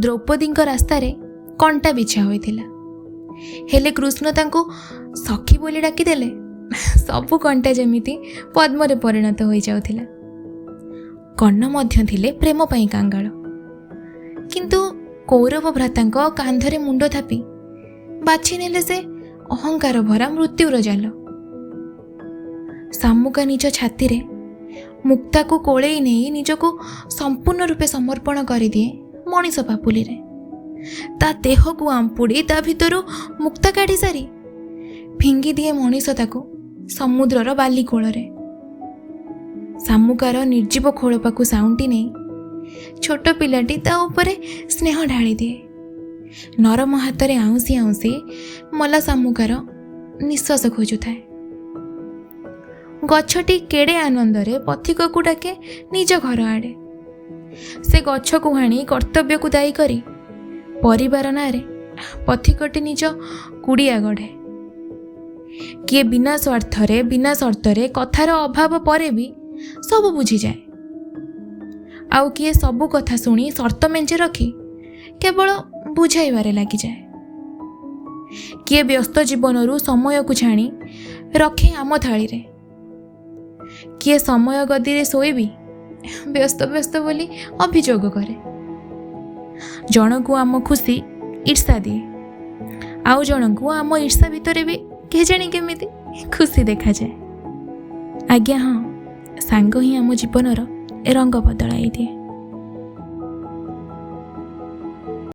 ଦ୍ରୌପଦୀଙ୍କ ରାସ୍ତାରେ କଣ୍ଟା ବିଛା ହୋଇଥିଲା, ହେଲେ କୃଷ୍ଣ ତାଙ୍କୁ ସଖୀ ବୋଲି ଡାକିଦେଲେ ସବୁ କଣ୍ଟା ଯେମିତି ପଦ୍ମରେ ପରିଣତ ହୋଇଯାଉଥିଲା। କର୍ଣ୍ଣ ମଧ୍ୟ ଥିଲେ ପ୍ରେମ ପାଇଁ କାଙ୍ଗାଳ, କିନ୍ତୁ କୌରବ ଭ୍ରାତାଙ୍କ କାନ୍ଧରେ ମୁଣ୍ଡ ଥାପି ବାଛି ନେଲେ ସେ ଅହଙ୍କାର ଭରା ମୃତ୍ୟୁର ଜାଲ। ଶାମୁକା ନିଜ ଛାତିରେ ମୁକ୍ତାକୁ କୋଳେଇ ନେଇ ନିଜକୁ ସମ୍ପୂର୍ଣ୍ଣ ରୂପେ ସମର୍ପଣ କରିଦିଏ ମଣିଷ ପାପୁଲିରେ। ତା ଦେହକୁ ଆମ୍ପୁଡ଼ି ତା ଭିତରୁ ମୁକ୍ତା କାଢ଼ି ସାରି ଫିଙ୍ଗି ଦିଏ ମଣିଷ ତାକୁ ସମୁଦ୍ରର ବାଲି କୋଳରେ। ଶାମୁକାର ନିର୍ଜୀବ ଖୋଳପାକୁ ସାଉଁଟି ନେଇ ଛୋଟ ପିଲାଟି ତା ଉପରେ ସ୍ନେହ ଢାଳିଦିଏ। ନରମ ହାତରେ ଆଉଁସି ଆଉଁସି ମଲା ଶାମୁକାର ନିଶ୍ୱାସ ଖୋଜୁଥାଏ। ଗଛଟି କେଡ଼େ ଆନନ୍ଦରେ ପଥିକକୁ ଡାକେ ନିଜ ଘର ଆଡ଼େ। ସେ ଗଛକୁ ହାଣି କର୍ତ୍ତବ୍ୟକୁ ଦାୟୀ କରି ପରିବାର ନାଁରେ ପଥିକଟି ନିଜ କୁଡ଼ିଆ ଗଢ଼େ। କିଏ ବିନା ସ୍ୱାର୍ଥରେ, ବିନା ସର୍ତ୍ତରେ, କଥାର ଅଭାବ ପରେ ବି ସବୁ ବୁଝିଯାଏ, ଆଉ କିଏ ସବୁ କଥା ଶୁଣି ସର୍ତ୍ତ ମେଞ୍ଚେ ରଖି କେବଳ ବୁଝାଇବାରେ ଲାଗିଯାଏ। କିଏ ବ୍ୟସ୍ତ ଜୀବନରୁ ସମୟକୁ ଛାଣି ରଖେ ଆମ ଥାଳିରେ, କିଏ ସମୟ ଗଦିରେ ଶୋଇବି ବ୍ୟସ୍ତ ବ୍ୟସ୍ତ ବୋଲି ଅଭିଯୋଗ କରେ। ଜଣକୁ ଆମ ଖୁସି ଈର୍ଷା ଦିଏ, ଆଉ ଜଣଙ୍କୁ ଆମ ଈର୍ଷା ଭିତରେ ବି କେଜାଣି କେମିତି ଖୁସି ଦେଖାଯାଏ। ଆଜ୍ଞା ହଁ, ସାଙ୍ଗ ହିଁ ଆମ ଜୀବନର ରଙ୍ଗ ବଦଳାଇ ଦିଏ।